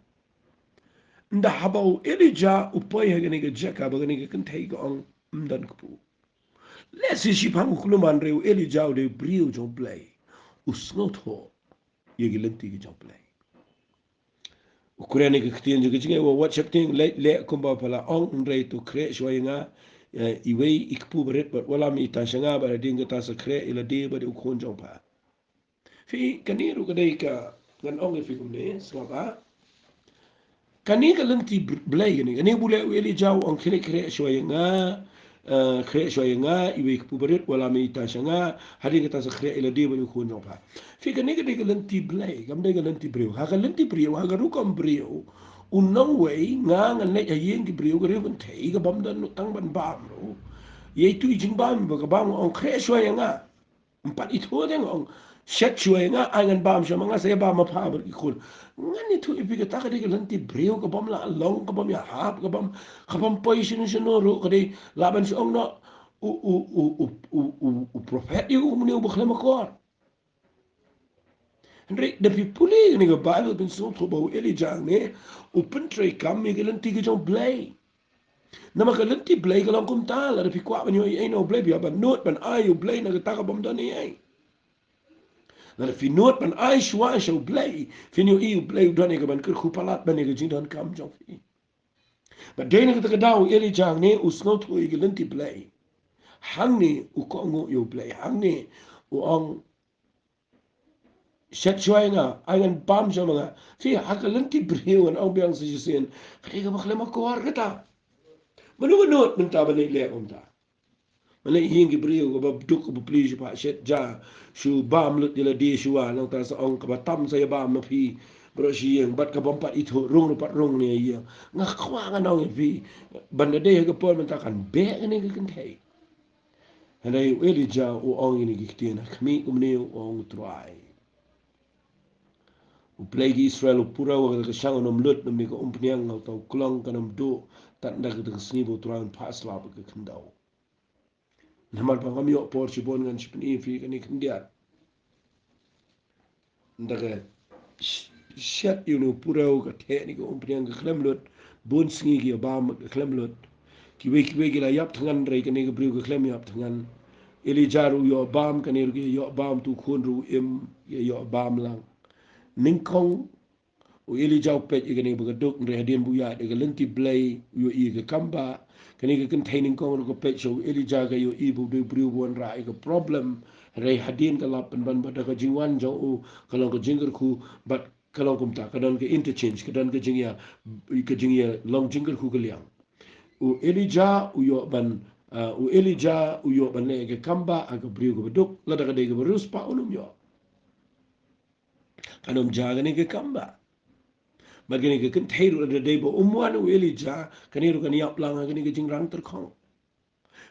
ynda haba u Elijah u poi ha kane ka jaka ba kane ka kynthei ka ong, ym don kpu. Lehse shiphang u kulmar, hynrei u Elijah u dei u briew jong U Blei, u sngewthuh ïa ki lynti ki jong U Blei. U kren ïa ka ktien jong ka jingngeit, wat sheptieng, leit leh kumba pha la ong, hynrei to khreh shuwa ïa nga, eh, iwei i kpu barit bad wallam ïa ita sha nga, bad hadien kata sa khreh ïa lade bad ïa u khun jong pha. Phi, kane ruh ka dei ka, ngan ong ïa phi kumne, sngap ah. Kane ka lynti br-, Blei kane, kane ba u leh u Elijah, u ong khreh, khreh shuwa ïa nga, eh, khreh shuwa ïa nga, iwei i kpu barit, wallam ïa ita sha nga, hadien kata sa khreh ïa lade bad ïa u khun jong pha. Phi, kane ka dei ka lynti Blei, kam dei ka lynti briew. Ha ka lynti briew, ha ka rukom briew, u nongwei, nga ngan leit ha ïing ki briew, ka riew kynthei, ka bym don tang ban bam ruh. Ïa itu i jingbam ba ka bam, ong khreh shuwa ïa nga. Ym pat ithuh de, ong shet shuwa ïa nga, ai ngan bam shuwa, ma nga sa ïa bam ma pha bad ki khun. Ngan ithuh ïa phi, kata ka dei ka lynti briew, ka bym lah long, ka bym ïahap, ka bym, ka bym poi shano shano ruh, ka dei lah ban shu ong noh u, u, u prophet ïa u, une uba khlem akor. Hynrei da phi pule ïa kane ka Baibl phin sngewthuh ba u Elijah ne u pyntreikam ïa ka lynti ka jong U Blei. Namar ka lynti Blei ka long kumta, lada phi kwah ban ïohi ei na U Blei, phi hap ban nud ban ai ïa U Blei na kata ka bym don ei ei. Lada phi nud ban ai shuwa sha U Blei, phin ïohi U Blei u don ïa ka ban kyrkhu palat ban ïa ka jingdonkam jong phi. Bad dei na kata ka daw u Elijah ne u sngewthuh ïa ka lynti Blei. Hangne u kohnguh ïa U Blei, hangne u ong shet shuwa ïa nga, ai ngan bam shuwa ma nga. Phi, ha ka lynti briew ngan ong biang sa shisien, ka dei kaba khlem akor kata. Mano ba nud mynta ban leh kumta? Ban leit ha ïing ki briew kaba duk kaba plie shu phah shet ja, shu bam lut ïa lade shuwa, nangta sa ong kaba tam sa ïa bam ma phi baroh shi ïing, bad ka bym pat ithuh, rung ruh pat rung ne ïa. Nga kwah ngan ong ïa phi, ban da dei ha ka por mynta kan beh kane ka kynthei. Hynrei u Elijah u ong ïa kine ki ktien, ha khmih kumne u ong, U Trai, U Blei ki Israel u pura, ha kata ka shang un ym lut, namar ka umphniang ha uta u klong kan ym duh tad ynda kata ka sngi ba U Trai un phah slap ha ka khyndew. Namar ba ngam ïoh por shibun, ngan shu pyni ïa phi kane khyndiat. Ynda ka sh-, shet ïa une u pureu, ka theh ne ka umphniang ka khlem lut, bun sngi ki ïa bam ka khlem lut. Kiwei kiwei ki la ïap thngan, hynrei kane ka briew ka khlem ïap thngan. Elijah ruh u ïoh bam, kane ruh ka ïoh bam, utu u khun ruh u im, ka ïoh bam lang. Nyngkong u Elijah u peit ïa kane ba ka duk, hynrei hadien ba u ïaid ïa ka lynti Blei u ïohi ïa ka kam ba. Kane ka kynthei nyngkong ruh ka peit sha u Elijah, ka ïohi ba u dei u briew ba wanrah ïa ka problem. Hynrei hadien ka lap pynban ba da ka jingwan jong u ka long ka jingkyrkhu, bad ka long kumta, ka don ka interchange, ka don ka jingïa, ka jingïalong jingkyrkhu ka liang. U Elijah u ïoh ban, ah, u Elijah u ïoh ban leh ïa ka kam ba ha ka briew kaba duk, lada ka dei kaba riewspah un ym ïoh. Kan ym jia kane ka kam ba. Bad kane ka kynthei ruh lada dei ba um wan u Elijah, kane ruh kan ïap lang ha kane ka jingrang tyrkhong.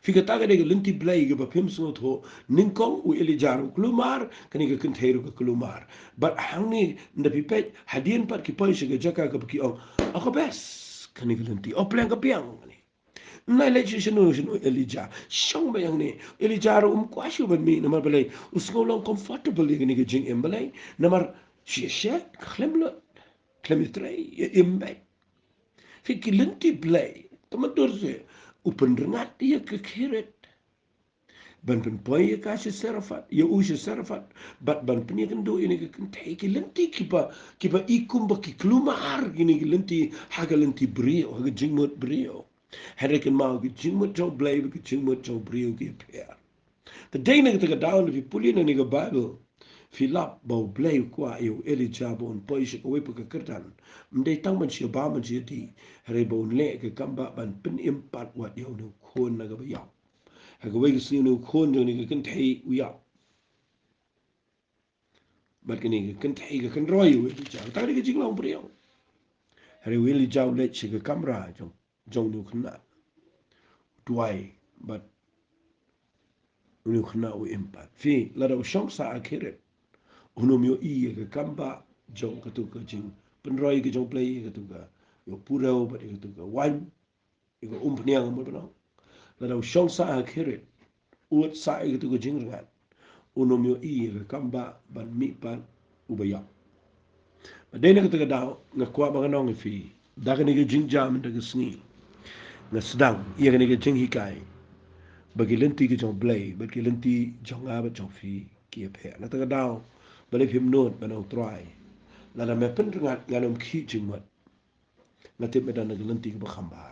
Phi, kata ka dei ka lynti Blei kaba phim sngewthuh, nyngkong u Elijah ruh u kulmar, kane ka kynthei ruh ka kulmar. Bad hangne ynda phi peit, hadien pat ki poi sha ka jaka kaba ki ong, a ka best kane ka lynti, o pleng ka biang kane. Ym nai leit sha shano shano Elijah. Shong beit hangne. Elijah ruh um kwah shuh ban mih namar balei? U sngew long comfortable ïa kane ka jingim, balei? Namar shisha ka khlem lut, khlem ïatrei, ïa im beit. Phi, ki lynti Blei, tang mynta ruh u pynrngat ïa ka khirit ban pynpoi ïa ka sha Sarephath, ïa u sha Sarephath, bad ban pynïakynduh ïa kane ka kynthei. Ki lynti kiba, kiba i kumba ki kulmar kine ki lynti ha ka lynti briew, ha ka jingmut briew. Hynrei kynmaw, ka jingmut jong U Blei bad ka jingmut jong u briew ki pher. Te dei na kata ka daw, lada phi pule na kane ka Baibl, phi lap ba U Blei u kwah ïa u Elijah ba un poi sha kawei pat ka kyrdan. Ym dei tang ban shu bam, ban shu dih, hynrei ba un leh ka kam ba ban pynim pat wat ïa une u khun na kaba ïap. Ha kawei ka sngi une u khun jong kane ka kynthei u ïap. Bad kane ka kynthei ka kynroi ïa u Elijah. Tang kane ka jinglong briew. Hynrei u Elijah u leit sha ka kamra jong, jong une u khynnah. U duwai bad une u khynnah u im pat. Phi, lada u shong sah ha khirit, un ym ïohi ïa ka kam ba jong katu ka jingpynroi ka jong U Blei, ïa katu ka, ïa u pureu bad ïa katu ka waiñ, ïa ka umphniang, mut ban ong. Lada u shong sah ha khyrwit, u wad sah ïa katu ka jingrngat, un ym ïohi ïa ka kam ba ban mihpat uba ïap. Bad dei na kata ka daw nga kwah ba ngan ong ïa phi, da kane ka jingjia mynta ka sngi, nga sdang ïa kane ka jinghikai ba ki lynti ki jong U Blei bad ki lynti jong nga bad jong phi ki ïapher. Na kata ka daw balei phim nud ban ong, Trai, lada me pynrngat ngan ym khih jingmut. Nga tip me don ha ka lynti kaba kham bha.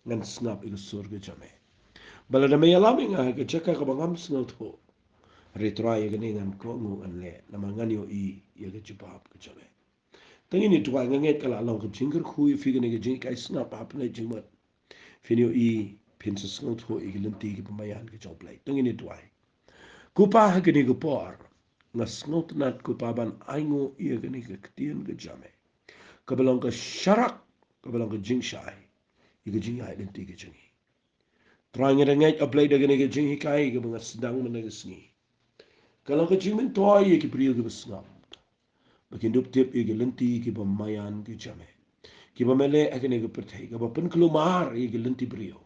Ngan sngap ïa ka sur ka jong me. Bad lada me ïalam ïa nga ha ka jaka kaba ngam sngewthuh, hynrei Trai, ïa kane ngan kohnguh, ngan leh, namar ngan ïohi ïa ka jubab ka jong me. Te ngin ïa duwai. Nga ngeit ka la long ka jingkyrkhu ïa phi kane ka jinghikai sngap ha pynleit jingmut. Phin ïohi, phin sa sngewthuh ïa ki lynti kiba maïan ki jong U Blei. Te ngin ïa duwai. Ko Pa, ha kane ka por nga sngewtynnat, ko Pa, ban ainguh ïa kane ka ktien ka jong me, kaba long ka sharak, kaba long ka jingshai ïa ka jingïaid lynti ka jong ngi. Trai, nga da ngeit, A Blei, da kane ka jinghikai kaba nga sdang mynta ka sngi, ka long ka jingmyntoi ïa ki briew kiba sngap ba kin dup tip ïa ki lynti kiba maïan ki jong me, kiba me leh ha kane ka pyrthei, kaba pynkulmar ïa ki lynti briew,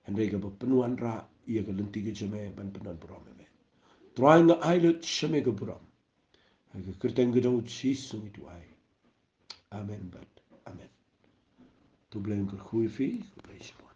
hynrei kaba pynwanrah ïa ka lynti ka jong me ban pyndonburom ïa me. Trai, nga ai lut sha me ka burom. Ha ka kyrteng ka jong U Jisu ngi duwai. Amen bad amen. To U Blei un kyrkhu ïa phi, khublei shibun.